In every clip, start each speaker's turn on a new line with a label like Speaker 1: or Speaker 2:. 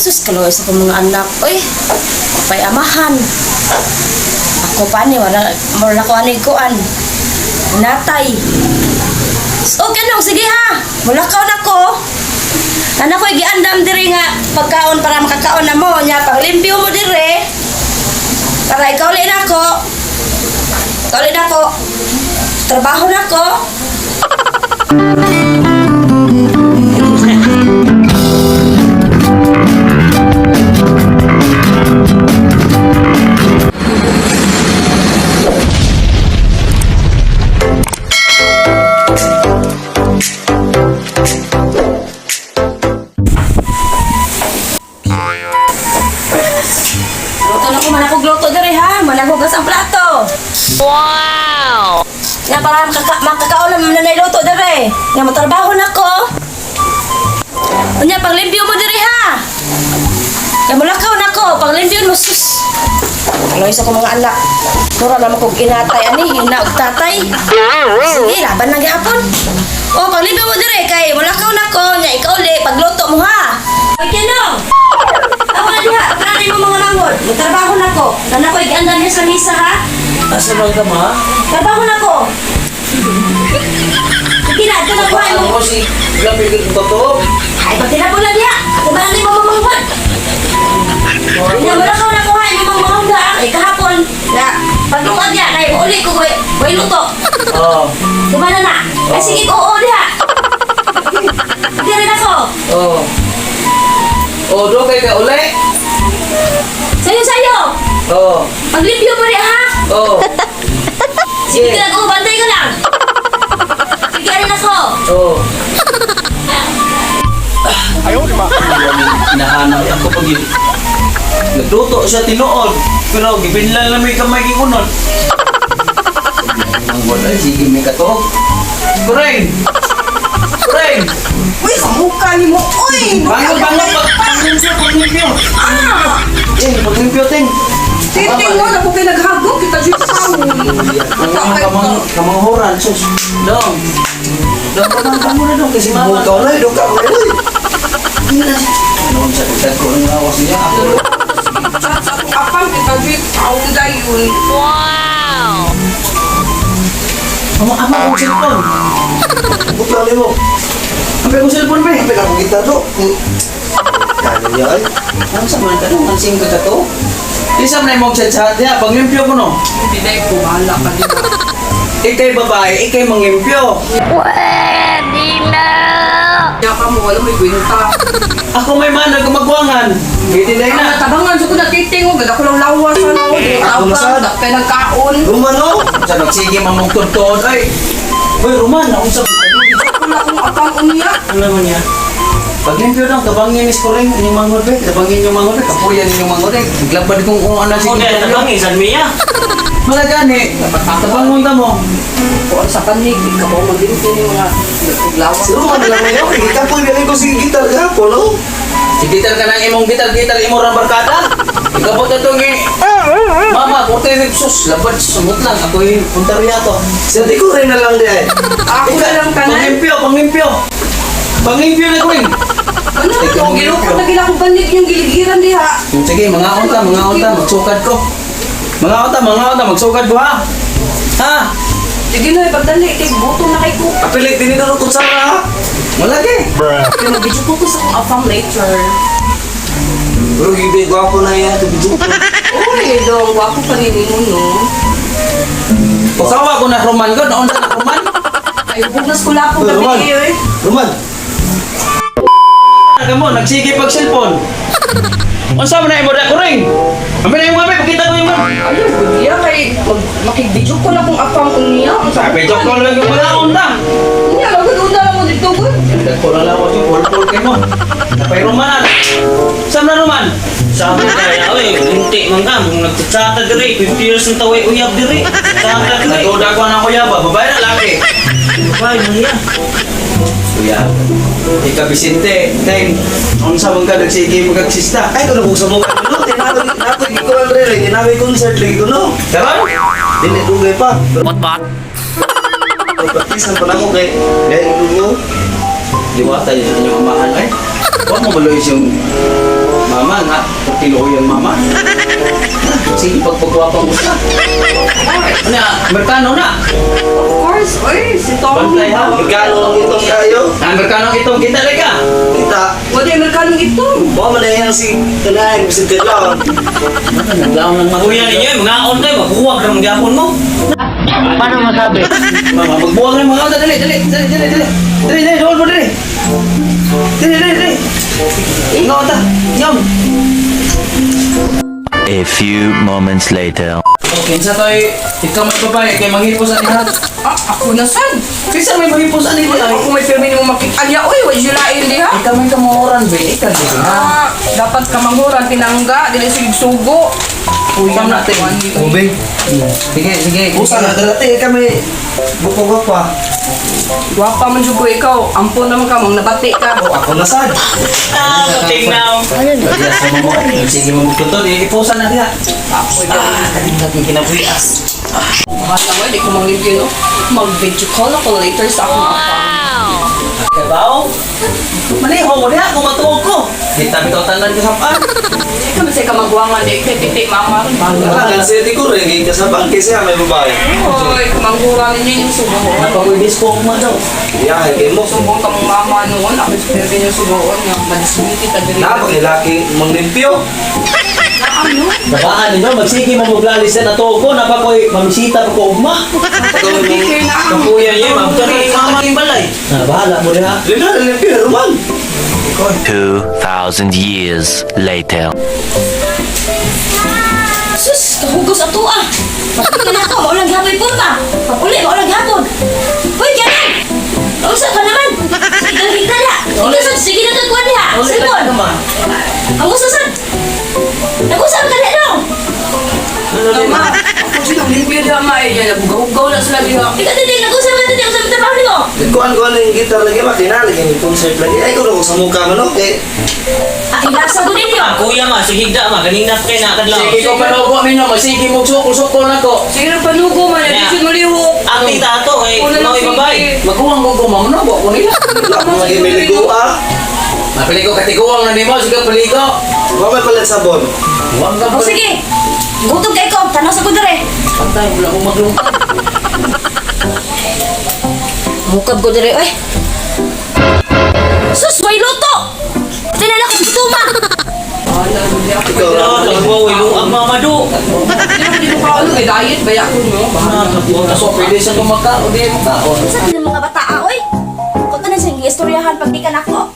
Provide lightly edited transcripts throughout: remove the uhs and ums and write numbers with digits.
Speaker 1: Sus, kaloy sa akong mga anak. Uy, pay amahan. Ako pa ni, wala, wala ko ani kuan. Natay. Okay nong, sige ha. Wala ka na ko. Anak ko, giandam diri nga pagkaon para makakaon na mo. Nya, paglimpyo mo diri. Para ikaw ulit na ako. Ikaw ulit na ako. Trabaho na ko. Luto na ko, manakog luto diri ha. Manahugas ang plato. Wow! Nga para makakaon na mananay luto diri. Nga matrabaho na ko. Unya, paglimpyo mo diri ha. Nga mulakaw na ko, paglimpyo mo sus. Kaloy sa ko mga anak. Mura naman kong inatay ani, ina og tatay. Sige, laban na gihapon. O, paglimpyo mo diri kay mulakaw na ko, nya ikaw uli pagluto mo ha. Oy, Kenong! Ako na diha, klaro mo mga manghod. Magtrabaho na ko. Nana ko igiandan niya sa misa ha.
Speaker 2: Asa man ka ma?
Speaker 1: Trabaho na ko. Sige na, ito na kuha mo.
Speaker 2: Ako si Grabe ka totoo.
Speaker 1: Ay, pag tinapon na diha. Ako ba lang mo mamanghod? Nga, wala ka na kuha mo mga manghod ha. Ay, kahapon. Na, paglungag niya, kay uli ko, way luto.
Speaker 2: Oo.
Speaker 1: Kumana na. Ay, sige, oo diha. Hindi rin ako.
Speaker 2: Oo. Oh, do kay ka uli?
Speaker 1: Sayo, sayo.
Speaker 2: Oo.
Speaker 1: Paglimpyo mo rin ha.
Speaker 2: Oo.
Speaker 1: Sige ka lang, oo, bantay ka lang. Sige rin ako.
Speaker 2: Oo. Ayaw di ba? Nahanap ako pag yun. Nagluto siya tinuod. Pero gibinlan lang may kamay giunod. Ang wala, sige may katuog. Kureng! Kureng!
Speaker 3: Uy, sa mukha ni mo. Uy!
Speaker 2: Bangon, bangon! Paglimpyo, paglimpyo!
Speaker 3: Ah!
Speaker 2: Ting, paglimpyo, ting!
Speaker 3: Titing mo, ako kayo naghagok. Kita dyan sa
Speaker 2: Ang kamang, kamanghuran, sus. Dong. Dong, kamang kamura dong. Kasi mama.
Speaker 4: Bukaw na, dong ka ko
Speaker 2: Ano ang sagutan ko ang lawas niya? Ako.
Speaker 3: Sa akong apang, kita dyan. Taong dayon.
Speaker 2: Ama, ama, ang cellphone.
Speaker 4: Bukaw ni mo.
Speaker 2: Ang kong cellphone, be.
Speaker 4: Ang ako kita do. Kano niya ay.
Speaker 2: Ang sa man ka dong, ang sing ka to. Isa man mo chat-chat niya, panglimpyo ko no.
Speaker 3: Hindi na ko, bahala ka din.
Speaker 2: Ikay babae, ikay manglimpyo.
Speaker 3: Kaya ka mo, wala may kwenta.
Speaker 2: Ako may mana gumagwangan. Hindi na
Speaker 3: Ang
Speaker 2: na.
Speaker 3: natabangan, so ko natiting mo. Ganda ko lang lawas, ano. Di
Speaker 4: Ako
Speaker 3: ko
Speaker 4: na sad.
Speaker 3: tawag, kaya nagkaon.
Speaker 4: Rumano.
Speaker 2: Sa nagsige mamugtod-tod ay. Uy, Roman, ako sa
Speaker 3: Wala akong apang unya.
Speaker 2: Ano naman niya? Paglimpyo lang, tabangin is ko rin inyong manghod, be. Tabangin yung manghod, be. Kapuyan inyong manghod, be. Naglabad kong kung ano
Speaker 5: Ako
Speaker 2: sige.
Speaker 5: na tabang isan miya.
Speaker 2: Mga gani, tabangon ta mo.
Speaker 3: Kung sa panig, di ka ba maglimpyo ni mga nagpuglawas.
Speaker 4: Si Roman lang na yun. Kita po yung ko si gitar gapon, no?
Speaker 2: Si gitar ka ng imong gitar, gitar imong rang barkada. Ikaw po tatong eh. Mama, kurte yung sus, labad, sumot lang. Ako yung puntarya to.
Speaker 4: Sa di ko rin na lang di ay.
Speaker 3: Ako na lang tanan.
Speaker 2: Panglimpyo, panglimpyo. Panglimpyo na ko rin.
Speaker 3: Ano to? Gilukot na gila ko banig yung giligiran diha.
Speaker 2: Sige, mga unta, magsukad ko. Mga unta, magsukad ko ha. Ha?
Speaker 3: Sige na, pagdali, kay gutom na kay ko.
Speaker 4: Apilit din ito kung sara ha.
Speaker 2: Wala ke.
Speaker 3: Kaya mag-video ko ko sa akong afang later.
Speaker 4: Pero gibig gwapo na yan. Ito bidyo ko.
Speaker 3: Uy, dong, gwapo pa ni mo, no?
Speaker 2: Usawa ko na Roman ko, naunsa na Roman.
Speaker 3: Ay, hubog na skula ko
Speaker 4: Uy, Roman.
Speaker 3: gabi, eh.
Speaker 4: Roman.
Speaker 2: Ka mo, nagsige pag cellphone. Unsa man na imo da kuring? Ambi na yung mami, pakita ko yung mami.
Speaker 3: Ayaw, good ya, kay makig-video ko na kung afang unya. Ang
Speaker 2: Sabi joke ko lang yung mga unta.
Speaker 3: Unya, lagod una lang mo dito, good.
Speaker 2: Dagko lang lang ko pol kay mo. Napay Roman. Saan na Roman?
Speaker 5: Sabi kaya oy, unti man ka mong nagtsata diri, 50 years ang taway uyab diri. Tsata diri.
Speaker 2: Nagduda ko na kuya ba, babae na laki.
Speaker 5: Bay man niya.
Speaker 2: Kuya, ika Vicente, teng, unsa man ka nagsige magagsista?
Speaker 4: Ay, kung nabuksan mo ka, no? Tinawag, nakoy gikuan rin. eh. Tinawag concert lagi ko, no?
Speaker 2: Karon?
Speaker 4: Dili dugay pa. What ba? Pagpatisan pa na ako kay Dahil dugo.
Speaker 2: Diwata yun sa inyong amahan ay. Huwag mo maluis yung mama. Tinuoy ang mama. Sige, pagpagwapa mo siya. Ano, Amerikano na.
Speaker 3: Of course, oy, si Tommy.
Speaker 2: Bantay ha.
Speaker 4: Magkano ang itong kayo?
Speaker 2: Amerikano itong kita ka.
Speaker 4: Kita.
Speaker 3: Wala yung Amerikanong ito.
Speaker 4: Wa man na yan si Tanay, si Tilon.
Speaker 2: Naglaon ng mga.
Speaker 5: Kuya ninyo, mga on tayo, magbuwag ng gyapon mo.
Speaker 2: Mama, magbuwag ng mga on. Dali, dali, dali, dali, dali. Dali, dali, doon mo, dali. Dali, dali, dali. Ingaw ta. Ingaw.
Speaker 6: A few moments later.
Speaker 2: Okay, sa to'y ikaw may babae, kay manghipos ani ha.
Speaker 3: Ah, ako na sad.
Speaker 2: Kinsa may manghipos ani di ay.
Speaker 3: Ako may pirmi mo makikanya. Oy, wala julain diha.
Speaker 2: Ikaw may kamuran be, ikaw di ha.
Speaker 3: Ah, dapat kamanghuran tinangga, dili sige sugo. Uy,
Speaker 2: Sam natin.
Speaker 4: Ubig.
Speaker 2: Sige, sige.
Speaker 4: Usa na dalate kami. Buko pa.
Speaker 3: Gwapa man jud ko ikaw. Ampon naman ka mong nabati ka.
Speaker 4: Oh, ako na sad.
Speaker 5: Ah, tingnaw.
Speaker 2: Yes, mo mo. Sige mo magtuntun, iipusan na diha. Ah, katingkat ng kinabuhias.
Speaker 3: Bahala mo, di ko manglimpyo, no? Mag-video call ako later sa akong apa.
Speaker 2: Kabaw? Maliho ko diha, kung matuog ko. Di tabi ka tanan ko sampan.
Speaker 3: Ikaw man say kamagwangan, di kay titi mama.
Speaker 4: Wala kan siya di ko rin kay kasabang kasi may babae.
Speaker 3: Oy, kamanghuran ninyo yung sugoon.
Speaker 2: Napakoy disco ko man daw.
Speaker 4: Ya, kay mo.
Speaker 3: Sumbong ka mong mama noon, ako sa pirmi yung sugoon nga. Madismiti ta diri.
Speaker 4: Napakilaki manglimpyo.
Speaker 3: Ano?
Speaker 2: Babaan ninyo, magsige mo maglalis na natuog ko, napakoy mamisita pa ko ugma.
Speaker 3: Kay na ang
Speaker 5: Kuya niya, mabutang ni mama yung balay.
Speaker 2: Na bahala mo diha.
Speaker 4: Lina, limpyo ruman.
Speaker 6: 2,000 years later.
Speaker 1: Sus, kahugos ato ah. Pagkita na ako, maulang gapon punta. Pag-uli, maulang gapon. Hoy, kanan! Unsa ka naman? Sige, higta na. Sige, sad, sige na to kuha niya. Cellphone. Ang usa sad. Nag-usap ka na no.
Speaker 3: Ma, ako siya limpyo diha ma eh. Yan, Nabugaw-ugaw na sila diha.
Speaker 1: Ikaw din, nag-usap ka din, usap trabaho nimo.
Speaker 4: Kuan kuan ang gitar lagi makina lagi ni concert lagi. Ay ko sa mukha man okay.
Speaker 1: Ah, ilasa ko ninyo.
Speaker 5: Ah, kuya ma, sige da ma, ganing na kay nakadlaw.
Speaker 2: Sige ko panugo ninyo, magsige mo sukol-sukol na ko.
Speaker 3: Sige na panugo man,
Speaker 5: Yeah.
Speaker 3: yeah. mo lihok.
Speaker 5: Ang tita ato, eh,
Speaker 3: Una lang
Speaker 5: mao'y
Speaker 3: sige.
Speaker 5: babae.
Speaker 2: Maguwang ko ko mamunugo ko nila.
Speaker 4: Lagi may ligo ah.
Speaker 2: Mapiligo katiguang na nimo, sige paligo.
Speaker 4: Wa may palit sabon.
Speaker 2: Huwag ka
Speaker 1: O sige. Gutom kay ko, tanaw sa ko dire.
Speaker 2: Pantay, wala akong maglungkot.
Speaker 1: Mukab ko dire, oy. Sus, way luto. Tinala ko gutuma.
Speaker 3: Wala, hindi ako.
Speaker 4: Ikaw ra.
Speaker 5: Ah, tagwa, ang mama do.
Speaker 3: Hindi ko kaano kay diet ba ako no? Bahala.
Speaker 2: Kaso pwede sa kumaka o di makaon.
Speaker 1: Sa din mga bata, ah, oy. Kung tanan sa istoryahan pag di ka nako.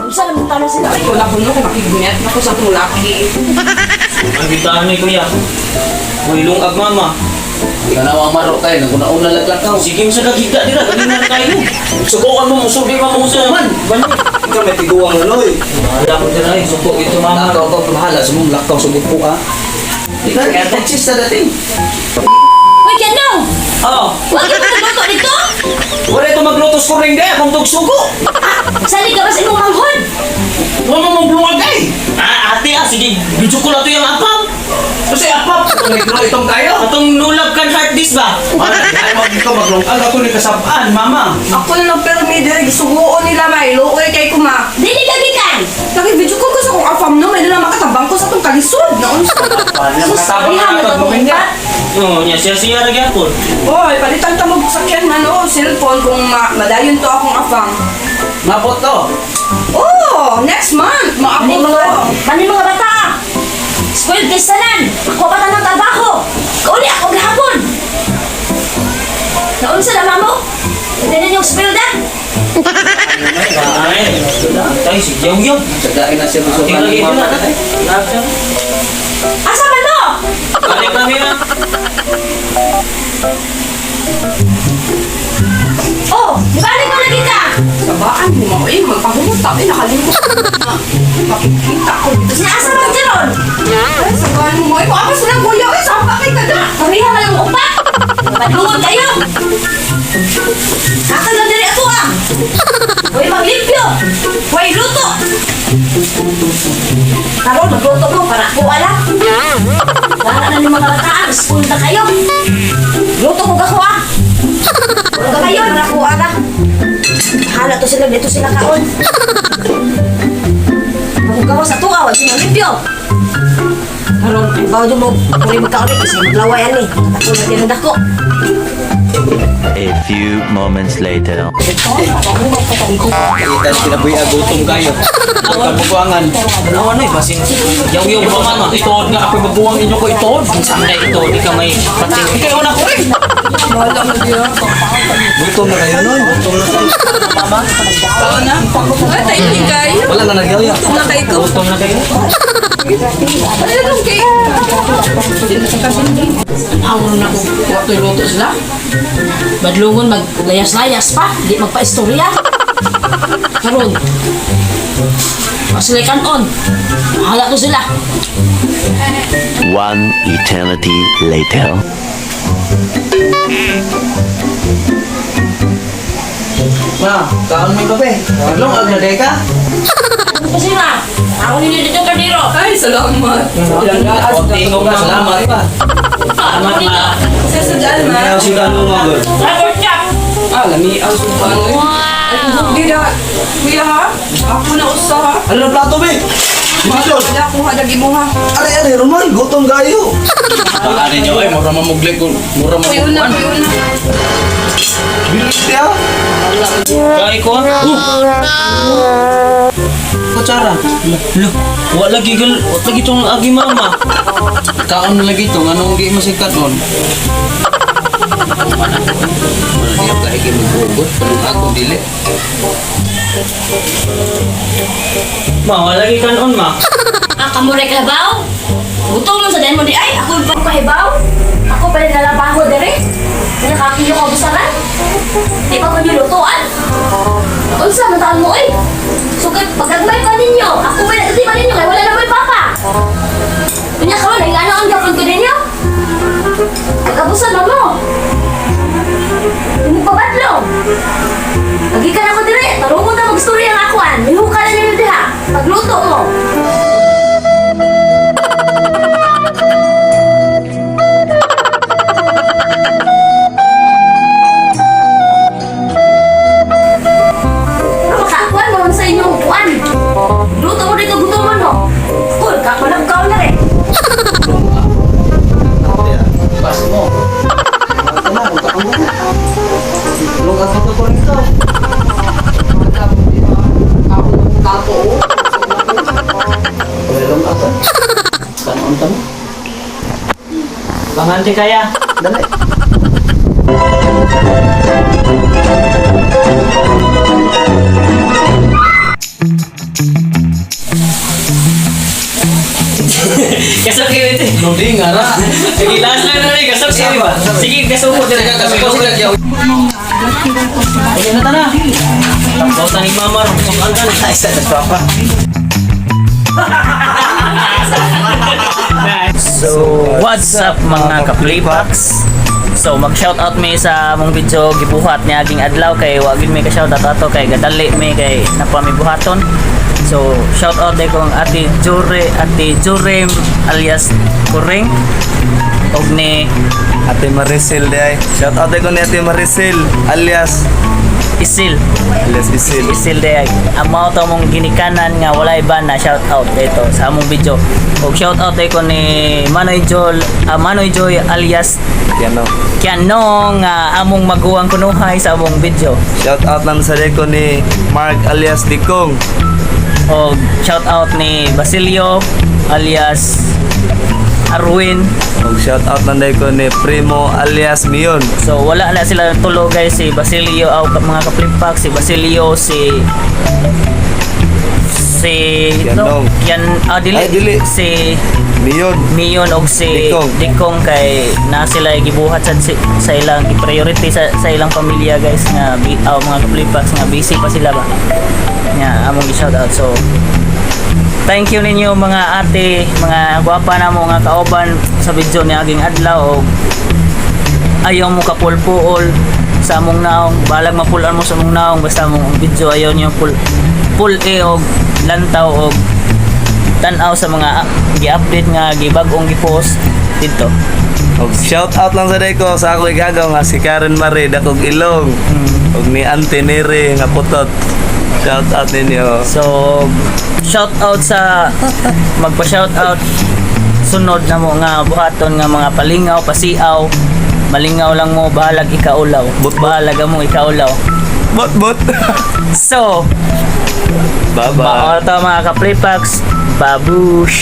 Speaker 1: Unsa naman tanan sila, oy.
Speaker 3: Wala ko no kay makigmet na ko sa akong laki.
Speaker 5: Ang bitahan ni kuya. Uy, lungag mama.
Speaker 2: Ikaw na ang maro kayo, naguna-una laglakaw.
Speaker 5: Sige mo sa kagigda dira, ganing na kayo.
Speaker 2: Subukan mo, musubi pa mo man.
Speaker 4: Ikaw may tiguang ano eh.
Speaker 5: Bahala ko dira, eh, suko ito mama.
Speaker 2: Lakaw ko, bahala, sumong lakaw, sugod po ah. Ikaw, kaya sa dating.
Speaker 1: Hoy, Kano!
Speaker 5: Oh,
Speaker 1: Huwag ka magluto dito!
Speaker 2: Wala ito magluto sa kuring gaya kung tugsugo.
Speaker 1: Ah, sali ka ba sa imong manghod?
Speaker 2: Huwag mo mong bluwag ay.
Speaker 5: ah, ate ah, sige, video ko lang to yung apam.
Speaker 2: Kasi apap, kung negro itong kayo.
Speaker 5: Atong nulab kan heart dish ba?
Speaker 2: Ay, wag ikaw maglungkag ako ni kasabaan, mama.
Speaker 3: Ako na lang pero may diri gisugoon nila may luoy kay ko ma.
Speaker 1: Dili ka gikan!
Speaker 3: Laki video ko ko sa akong afam no, may nila makatabang ko sa atong kalisod. Naon sa.
Speaker 1: Sus,
Speaker 2: Katabang
Speaker 1: iha
Speaker 2: na
Speaker 1: mo
Speaker 2: ito,
Speaker 1: itong
Speaker 2: guminya.
Speaker 1: upat.
Speaker 5: Oo, niya siya siya ra gyapon.
Speaker 3: Oy, palitan ta mo sakyan man oh, cellphone kung madayon to akong afam.
Speaker 2: Mapot to.
Speaker 3: Oh, next month
Speaker 1: Mani
Speaker 3: maabot
Speaker 1: mga,
Speaker 3: to.
Speaker 1: mani mga bata! ah. Spoiled kay sanan! Ako pa tanang trabaho! Kauli ako gahapon! Naunsa na mamo? Hindi na niyong spoiled ah!
Speaker 5: Ay, tay sige yaw yaw.
Speaker 2: Sagain na siya
Speaker 5: Tingnan
Speaker 2: musukan
Speaker 5: lagi
Speaker 2: ni mama.
Speaker 5: dira.
Speaker 1: Asa man mo?
Speaker 5: Balik kami na.
Speaker 1: Oh, ibalik mo lagi ka!
Speaker 3: Sabaan mo ma, eh magpahumuta eh nakalimot. Makikita ko dito.
Speaker 1: Asa asa man karon?
Speaker 3: Ay, sabaan mo eh, apa sila kuya eh, sapa kay kada.
Speaker 1: Pariha man ang upat! Padungon kayo! Asa lang diri ato ah! Huwag maglimpyo! Huwag luto! Karon magluto mo para ako ala. Wala na ni mga bataan, school na kayo. Luto ko gako ah. Wala ka kayo, para ako ala. Bahala to sila, dito sila kaon. Magugawas kayo. Karon ay bawo mo, kung magkaon kasi maglaway ani. Ako na din dako.
Speaker 6: A few moments later.
Speaker 2: Kita kinabuhi gutom kayo. Kabubuangan.
Speaker 5: Ano ano eh, basin. Yaw-yaw pa man.
Speaker 2: Itood nga ako mabuwang inyo ko itood.
Speaker 5: Ang sanday ito, di ka may pating.
Speaker 2: Ikaw na ko rin.
Speaker 3: Bahala mo diya.
Speaker 4: Gutom na kayo nun. Gutom na kayo.
Speaker 3: Tao na. Ay, tayo ni kayo.
Speaker 4: Wala na nagyaya.
Speaker 3: Gutom na kayo ko.
Speaker 5: Gutom na kayo.
Speaker 3: Ano yung cake?
Speaker 1: Ang na ko wato luto sila. Badlungon maglayas-layas pa, di magpa-istorya. Karon. Sila kanon. Bahala ko sila.
Speaker 6: One eternity later.
Speaker 2: Ma, kaon may kape. Lungag na day ka.
Speaker 1: Kasi na, ako ninyo dito kardiro.
Speaker 3: Ay, salamat.
Speaker 2: Tingog na salamat pa.
Speaker 1: Ako dito.
Speaker 3: Sa sadaan, ma.
Speaker 4: Kaya si Kano nga gol.
Speaker 1: Report niya.
Speaker 3: Ah, lami ang suka. Wow! Di na. Kuya ha? Ako na usa ha?
Speaker 4: Ano na plato be? Dito.
Speaker 3: Wala akong hadag imo ha.
Speaker 4: Are are Roman, gutom kayo.
Speaker 2: Baka ninyo ay mura mamuglig ko, mura
Speaker 3: Kuya na,
Speaker 2: mamukuan.
Speaker 3: kuya na.
Speaker 4: Bilis ya.
Speaker 5: Kaya ko ah.
Speaker 2: Kutsara.
Speaker 5: Lo, wa lagi gal, wa lagi tong agi mama.
Speaker 2: Kaon na lagi to, nganong di masikat nun? Wala diya ka higi maghugot, palung ako dili.
Speaker 5: Ma, wa lagi kanon ma.
Speaker 1: Ah, kamuray kahibaw? Gutom man sa dahil mo di ay, ako pa kahibaw? Ako pa rin nalabaho dere. Nakakiyo ka busaran? Di pa ko nilutuan. Unsa man taon mo ay? Sukay pagagmay pa ninyo. Ako pa di pa ninyo kay wala na mo'y papa. Unya karon ay ngano ang gapon ko ninyo? Pag-abusan man mo. Hindi pa badlong. Lagi ka na ko dire. Tarungon na magstorya ang akuan. Mihuka na ninyo diha. Pagluto mo. Pero makaakuan mo lang sa inyong upuan. Luto mo dito, gutom mo, no? Cool, kakunag na rin.
Speaker 2: Pas mo.
Speaker 4: Ito na, utak mo. Lungag ko ko rito.
Speaker 3: Ako na plato oh.
Speaker 4: Wala lungag ka.
Speaker 2: Kanon ta mo.
Speaker 5: Bangante kaya.
Speaker 4: Dali.
Speaker 5: Kasap kayo ito.
Speaker 2: Lodi nga ra.
Speaker 5: Sige, last lang na rin. Kasap kayo ba? Sige, kasap ko.
Speaker 2: Sige, kasap ko sila diyaw.
Speaker 5: Sige na tana. Tapos na ni mama. Sukan ka na.
Speaker 4: Ay, sa papa.
Speaker 5: So, what's up mga ka-playbox? So, mag-shoutout mi sa among video gibuhat niya aging adlaw kay wa gid mi ka-shoutout ato kay gadali mi kay napamibuhaton. So, shoutout day kong Ate Jure, Ate Jure alias Kuring og ni
Speaker 4: Ate Maricel di ay. Shout out ko ni Ate Maricel alias
Speaker 5: Isil.
Speaker 4: alias Isil.
Speaker 5: Isil day amaw to mong ginikanan nga walay ba na shoutout dito sa among video. Og shoutout day ko ni Manoy Joel, Manoy Joy alias
Speaker 4: Yan o.
Speaker 5: Kiano nga among maguwang kunuhay sa among video.
Speaker 4: Shout out lang sa ko ni Mark alias Dikong.
Speaker 5: Og shout out ni Basilio alias Arwin.
Speaker 4: Og shout out lang ko ni Primo alias Mion.
Speaker 5: So wala na sila tulo guys, si Basilio aw mga kaplipak, si Basilio, si si
Speaker 4: Kianong.
Speaker 5: Kian ah, dili,
Speaker 4: Ay, dili.
Speaker 5: Si
Speaker 4: Mion.
Speaker 5: Mion og si
Speaker 4: Dikong.
Speaker 5: Dikong kay na sila gibuhat sa ilang priority sa ilang pamilya guys nga aw, mga kaplipak nga busy pa sila ba nga among gi-shout out. So thank you ninyo mga ate, mga gwapa na mo nga kauban sa video ni aging adlaw og ayaw mo kapulpuol sa among naong, balag mapulan mo sa among naong basta mong video ayaw niyo pul pul e og lantaw og tan-aw sa mga gi-update nga gibag-ong gi-post dito.
Speaker 4: Og shout out lang sa ko sa ako igagaw nga si Karen Marie dakog ilong. Og ni Ante Nere nga putot. Shout out ninyo.
Speaker 5: So Shout out sa magpa shout out sunod na mo nga buhaton nga mga palingaw, pasiaw. Malingaw lang mo, bahalag ikaulaw. Bahalag mo ikaulaw.
Speaker 4: Bot bot.
Speaker 5: So,
Speaker 4: Bye bye.
Speaker 5: mao to, mga ka-playpacks. Babush!